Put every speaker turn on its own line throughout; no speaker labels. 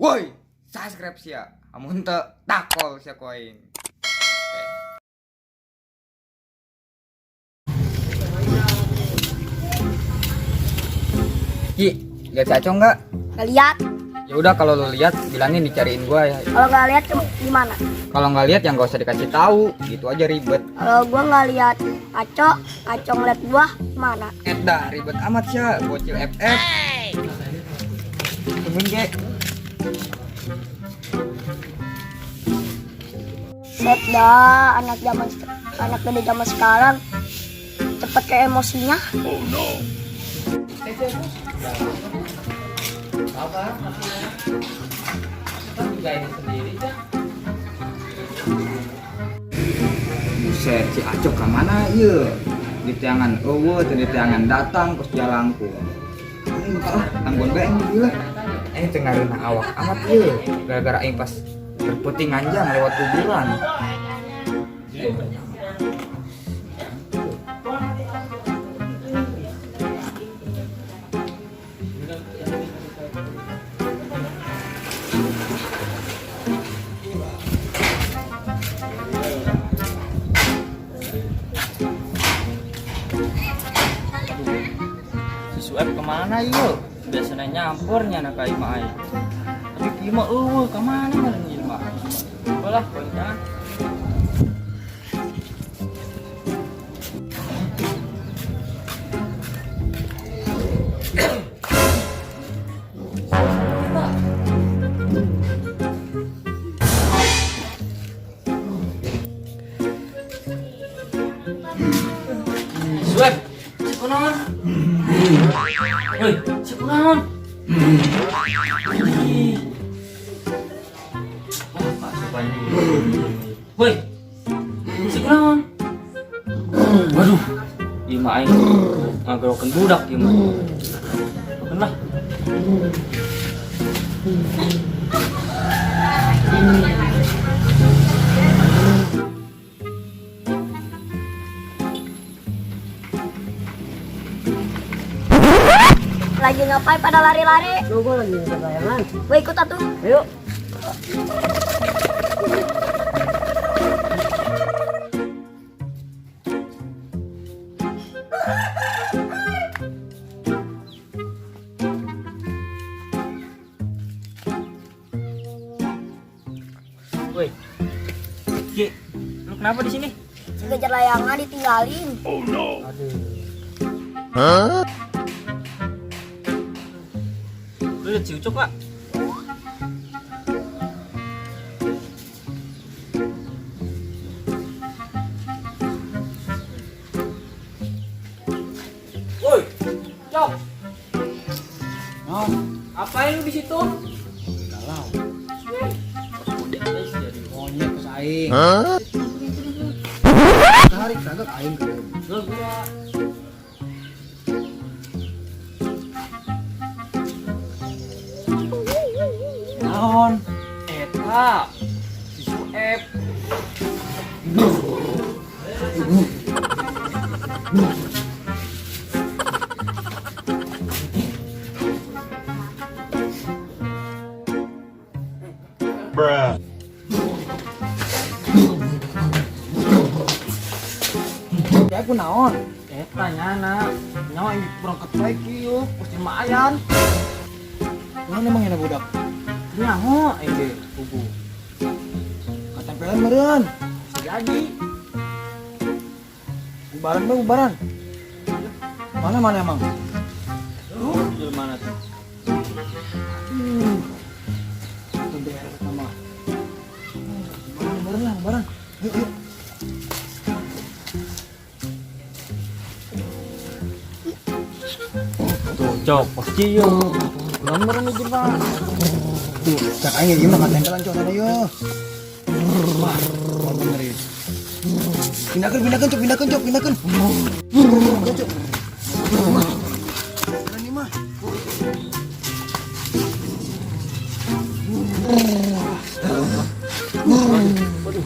Woi, subscribe sia. Amun teu, takol sia ku aing. Oke. Ki, lihat si Aco nggak?
Nggak lihat.
Ya udah, kalau lu lihat bilangin dicariin gua ya.
Kalau nggak lihat gimana?
Kalau nggak lihat ya nggak usah dikasih tahu, gitu aja ribet.
Kalau gua nggak lihat Aco, Aco ngeliat gua gimana?
Eh dah, ribet amat sih, bocil FF. Tungguin, Ge.
Set dah, anak gede zaman sekarang cepet ke emosinya.
Apa? Kan juga ini sendiri ya.
Buset, si Aco ke mana ieu? Di tiangan eueuh, teu di tiangan datang kos jalangkung. Aing kalah, tangguan bae aing gila. Aing teu ngareunah awak amat ieu. Gara-gara aing pas berputing nganjang lewat kuburan.
Si Sueb kemana yuk? Biasanya nyampurnya nak aing mah aing. Tapi kieu mah eueuh kemana meureun ieu mah? Bolah, jangan. Sueb, si kunaon? Woi, si kunaon? Ih. Wah, Pak Sopan. Woi, si kunaon? Waduh, ieu mah aing ngagerokeun budak ieu mah. Makan lah.
Lagi ngapain pada lari-lari?
Lu gua lagi ngejar layangan.
Gue ikut atuh.
Ayo.
Woi. Ki, lu kenapa di sini?
Ngejar layangan ditinggalin.
Aduh. Lu lihat si Ucok, Pak? Woi, Cok.
No,
Apain lu di situ?
galau.
Guys, jadi
Monyet ke aing. Tarik kagak aing ke.
Lu gua.
Naon?
Eta si Sueb.
Bruh.
Ya aku naon?
Eta nyana nyawa ini berangkat baik kieu pasti lumayan.
Naon emang enak budak?
Nyaho aing ge kubu.
Katempelan meureun.
Bisa jadi.
Bubaran bae bubaran. Mana mana emang?
Lu jelema mana tuh?
Itu beres sama. Bubaran bubaran lah, bubaran. Yuk, yuk.
Tuh, Cok, pasti yo. Nomor ini jelema.
Tuh, cak aing gimana katempelan cok sana yo. Wah, wah bener ya. Pindahkan, pindahkan, cok, pindahkan, cok, pindahkan. Pindahkan, cok. Ini mah.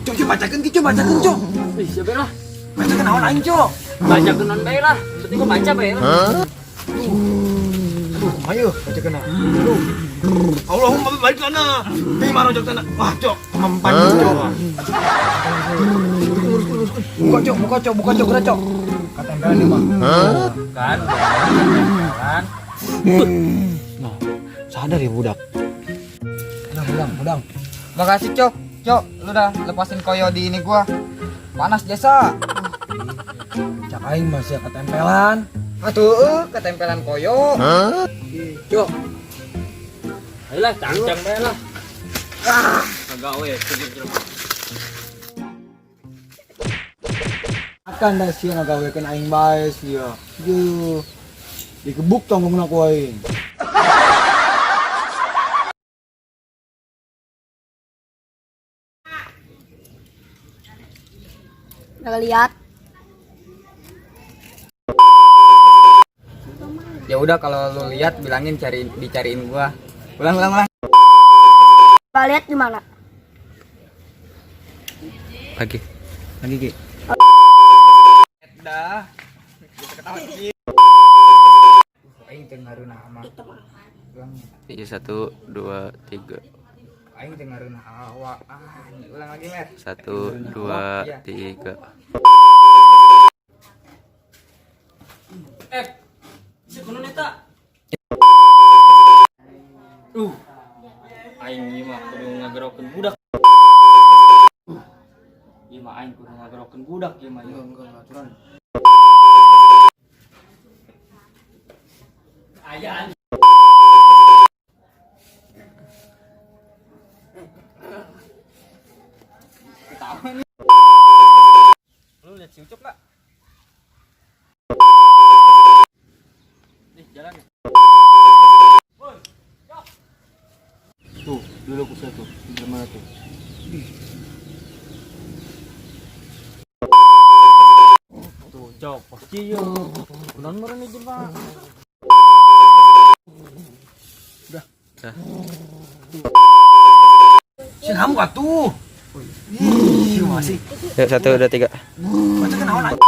Cok, cok, bacakan, cok, bacakan, cok.
Ih, siapa lah?
Bacakan naon aing, cok.
Baca kenon bae lah. Yang penting gua baca bae lah.
Aduh, ayo, bacakan. Aduh.
Allahumma barik lana. Bima rozaqtana. Wah, Cok, mempan Cok.
Buka cok, buka cok, buka cok, gerak cok. Ketempelan dia mah.
Kan, kan.
Nah, sadar ya budak.
Udang, udang, udang. Makasih cok, cok, lu udah lepasin koyo di ini gua. Panas jasa.
Cak aing masih ketempelan.
Aduh, ketempelan koyo.
Cok,
Ayolah, cangcang bae lah. Kagak we, pikir
akan dah sia ngagawekeun aing bae sia. Ye. Digebuk tonggongna ku aing.
Nggak lihat.
Ya udah kalau lu lihat bilangin cari dicariin gua. Ulang, ulang, ulang.
Nggak lihat gimana?
Lagi.
Lagi Ki. Dah. Kita ketawa Ki. Aing teu ngareunah mah. Ulang.
Iya, 1 2 3.
Aing teu ngareunah awak. Ah, ini ulang lagi, Mer.
1 2 3. Si kuno eta. Aing ieu mah kudu ngagerokeun budak. Ieu mah aing kudu ngagerokeun budak ieu mah.
Enggak aturan.
Aya.
Ketawa nih. Lu lihat si Ucup enggak?
Nih, jalan.
Tuh, dulu aku tuh. Di mana tuh?
Tuh, cok, pasti yo. Kunaon meureun ieu mah.
Udah. Sing kamu atuh. Ih, masih.
Yuk, 1 2 3.
Baca kenaon aing.